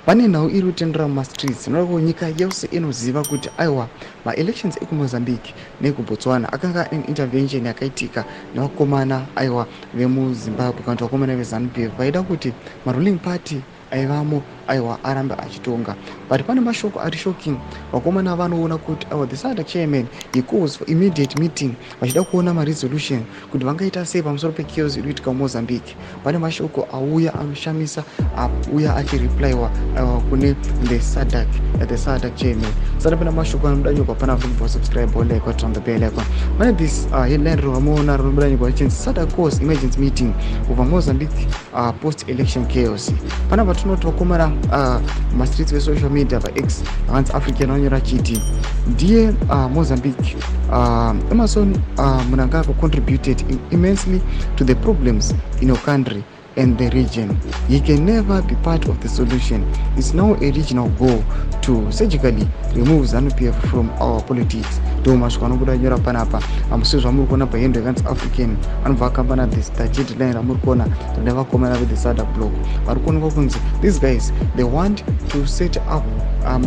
Pane nhau iri kutenderera mumastreets inoda kuti nyika yose inoziva kuti aiwa, maelections ekuMozambique neekuBotswana akanga ane intervention yakaitika nevakomana, aiwa, vemuZimbabwe kana kuti vakomana veZANU PF vaida kuti maruling party aivamo, aiwa, arambe achitonga. But pane mashoko ari shocking. Vakomana vanoona kuti, aiwa, the SADC chairman, he calls for immediate meeting vachida kuona maresolution kuti vangaita sei pamusoro pechaos iri kuitika muMozambique. Pane mashoko auya anoshamisa, auya achireplyiwa, aiwa, kune the SADC chairman. Sati pane mashoko anobuda nyogwa pana subscribe, like, turn the bell icon. Pane this headline ramuona rinobuda nyogwa richinzi "SADC calls emergency meeting over Mozambique post election chaos". Panapa tinoti vakomana mastreets vesocial media paX vakanzi African vanyora chiti ndiye Mozambique, Emmerson Mnangagwa contributed immensely to the problems in your country and the region. He can never be part of the solution. It's now a regional goal to surgically remove ZANU-PF from our politics." Ndo mashoko anobuda nyora panapa sezvamuri kuona pahandle yakanzi African anobva akambana this headline ramuri kuona rine vakomana vethe SADC block vari kuonekwa kunzi these guys, they want to set up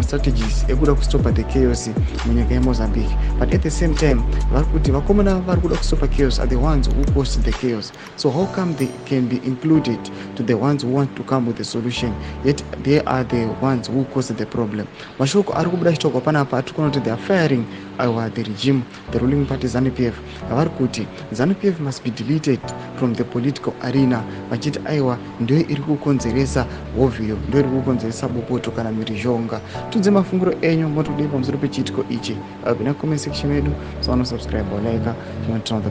strategies ekuda kustopa the chaos munyika yeMozambique, but at the same time vari kuti vakomana vari kuda kustopa chaos are the ones who caused the chaos. So how come they can be included to the ones who want to come with the solution, yet they are the ones who caused the problem? Mashoko ari kubuda chitogwa panapa atiri kuona kuti they are firing, aiwa, the regime, the ruling party ZANU PF. Vari kuti ZANU PF must be deleted from the political arena, vachiti aiwa, ndiyo iri kukonzeresa hovhiyo, ndo iri kukonzeresa bopoto kana mhirizhonga. Tudze mafungiro enyu, motodii pamusoro pechiitiko ichi? Pina comment section yedu. So subscribe, like, turn on the